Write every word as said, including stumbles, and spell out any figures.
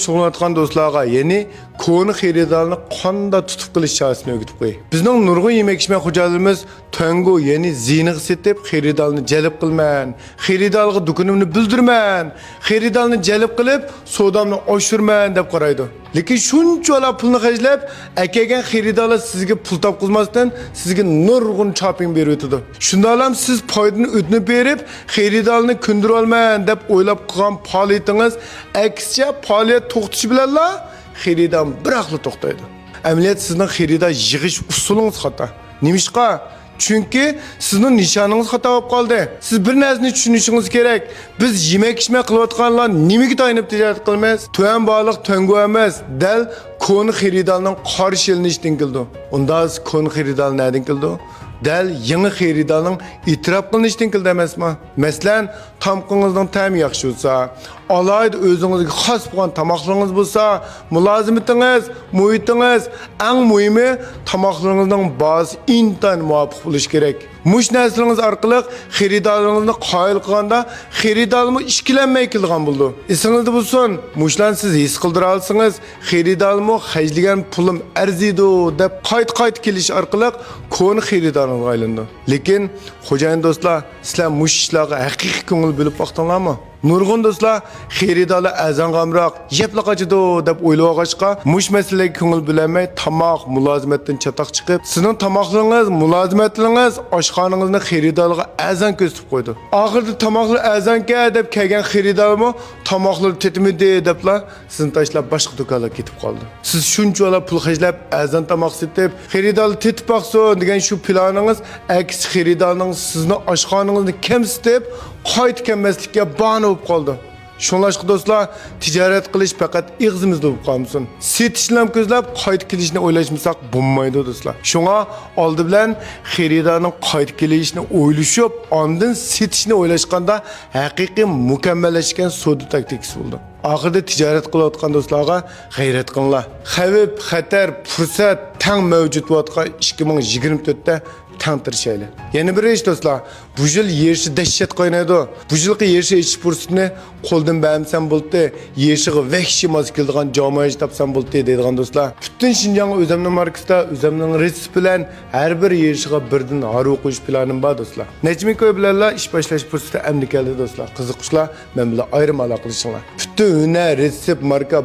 شۇغۇللىنىۋاتقان دوستلارغا، يەنى كونا خېرىدارنى قانداق تۇتۇپ قېلىش چارىسىنى ئۆگىتىپ قوياي. بىزنىڭ نۇرغۇن يېمەك-ئىچمەك خوجالىرىمىز تۆڭگۇ، يەنى زىيىنىغا سېتىپ، خېرىدارنى جەلپ قىلىمەن، خېرىدارغا دۇكىنىمنى بىلدۈرىمەن، خېرىدارنى جەلپ قىلىپ، سودامنى ئاشۇرىمەن دەپ قارايدۇ. لېكىن شۇنچىۋالا پۇلنى خەجلەپ، ئەكەلگەن خېرىدارلار سىزگە پۇل تاپقۇزماستىن، سىزگە نۇرغۇن چاپىڭ بېرىۋېتىدۇ. شۇنداقلام سىز پايدىنى ئۆتۈنۈپ بېرىپ، خېرىدارنى كۆندۈرۈۋالىمەن دەپ ئويلاپ قىلغان پائالىيىتىڭىز ئەكسىچە پائالىيەت توختىشى بىلەنلا خېرىدار بىراقلا توختايدۇ. ئەمەلىيەتتە سىزنىڭ خېرىدار يىغىش ئۇسۇلىڭىز خاتا. نېمىشقا؟ چۈنكى سىزنىڭ نىشانىڭىز خاتا بولۇپ قالدى. سىز بىر نەرسىنى چۈشىنىشىڭىز كېرەك. بىز يېمەك-ئىچمەك قىلىۋاتقانلار نېمىگە تايىنىپ تىجارەت قىلىمىز؟ تۆۋەن باھالىق تۆڭگۇ ئەمەس، دەل كونا خېرىدارنىڭ قارشى ئېلىنىشىدىن كېلىدۇ. ئۇنداق كونا خېرىدار نەدىن كېلىدۇ؟ دەل يېڭى خېرىدارنىڭ ئېتىراپ قىلىنىشىدىن كېلىدۇ ئەمەسمۇ؟ مەسىلەن، تامىقىڭىزنىڭ تەمى ياخشى بولسا، ئالاھىدە ئۆزىڭىزگە خاس بولغان تاماقلىرىڭىز بولسا، مۇلازىمىتىڭىز، مۇھىتىڭىز، ئەڭ مۇھىمى، تاماقلىرىڭىزنىڭ باھاسى ئىنتايىن مۇۋاپىق بولۇشى كېرەك. مۇشۇ نەرسىلىرىڭىز ئارقىلىق خېرىدارلىرىڭىزنى قايىل قىلغاندا، خېرىدارمۇ ئىككىلەنمەي كېلىدىغان بولىدۇ. ئېسىڭىزدە بولسۇن، مۇشۇلارنى سىز ھېس قىلدۇرالىسىڭىز، خېرىدارمۇ «خەجلىگەن پۇلۇم ئەرزىيدۇ» دەپ قايتا-قايتا كېلىش ئارقىلىق كونا خېرىدارىڭىزغا ئايلىنىدۇ. لېكىن، خوجايىن دوستلار، سىلەر مۇشۇ ئىشلارغا ھەقىقىي كۆڭۈل بۆلۈپ باقتىڭلارمۇ؟ نۇرغۇن دوستلار خېرىدارلار ئەرزانغا ئامراق، يەپلا قاچىدۇ دەپ ئويلىۋالغاچقا، مۇشۇ مەسىلىگە كۆڭۈل بۆلەلمەي، تاماق، مۇلازىمەتتىن چاتاق چىقىپ، سىزنىڭ تاماقلىرىڭىز، مۇلازىمەتلىرىڭىز ئاشخانىڭىزنى خېرىدارلارغا ئەرزان كۆرسىتىپ قويىدۇ. ئاخىرىدا تاماقلىرى ئەرزانكەن دەپ كەلگەن خېرىدارمۇ تاماقلىرى تېتىمىدى دەپلا سىزنى تاشلاپ باشقا دۇكانلارغا كېتىپ قالىدۇ. سىز شۇنچىۋالا پۇل خەجلەپ، ئەرزان تاماق سېتىپ، خېرىدارلار تېتىپ باقسۇن دېگەن شۇ پىلانىڭىز ئەكسىچە خېرىدارنىڭ سىزنى ئاشخانىڭىزنى كەمسىتىپ، قايتا كەلمەسلىككە باھانە بولۇپ قالىدۇ. شۇڭلاشقا دوستلار، تىجارەت قىلىش پەقەت ئېغىزىمىزدا بولۇپ قالمىسۇن. سېتىشنىلا كۆزلەپ، قايتا كېلىشنى ئويلاشمىساق بولمايدۇ دوستلار. شۇڭا ئالدى بىلەن خېرىدارنىڭ قايتا كېلىشىنى ئويلىشىپ، ئاندىن سېتىشنى ئويلاشقاندا ھەقىقىي مۇكەممەللەشكەن سودا تاكتىكىسى بولىدۇ. ئاخىرىدا تىجارەت قىلىۋاتقان دوستلارغا غەيرەت قىلىڭلار. خەۋپ، خەتەر، پۇرسەت تەڭ مەۋجۇت بولۇۋاتقان ئىككى مىڭ يىگىرمە تۆتتە تەڭ تىرىشايلى. يەنە بىر ئىش دوستلار، بۇ يىل يېرىشى دەھشەت قاينايدۇ. بۇ يىلقى يېرىشى ئېچىش پۇرسىتىنى قولدىن بەرمىسەم بولدى، يېرىشىغا ۋەھشىي ماس كېلىدىغان جامائەت تاپسام بولدى دەيدىغان دوستلار. پۈتۈن شىنجاڭغا ئۆزەمنىڭ ماركىسىدا، ئۆزەمنىڭ رېتسېپى بىلەن ھەر بىر يېرىشىغا بىردىن ھارۋا قويۇش پىلانىم بار دوستلار. نەچچە مىڭ كوي بىلەنلا ئىش باشلاش پۇرسىتى ئەمدى كەلدى دوستلار. قىزىققۇچىلار مەن بىلەن ئايرىم ئالاقىلىشىڭلار. پۈتۈن ھۈنەر، رېتسېپ، ماركا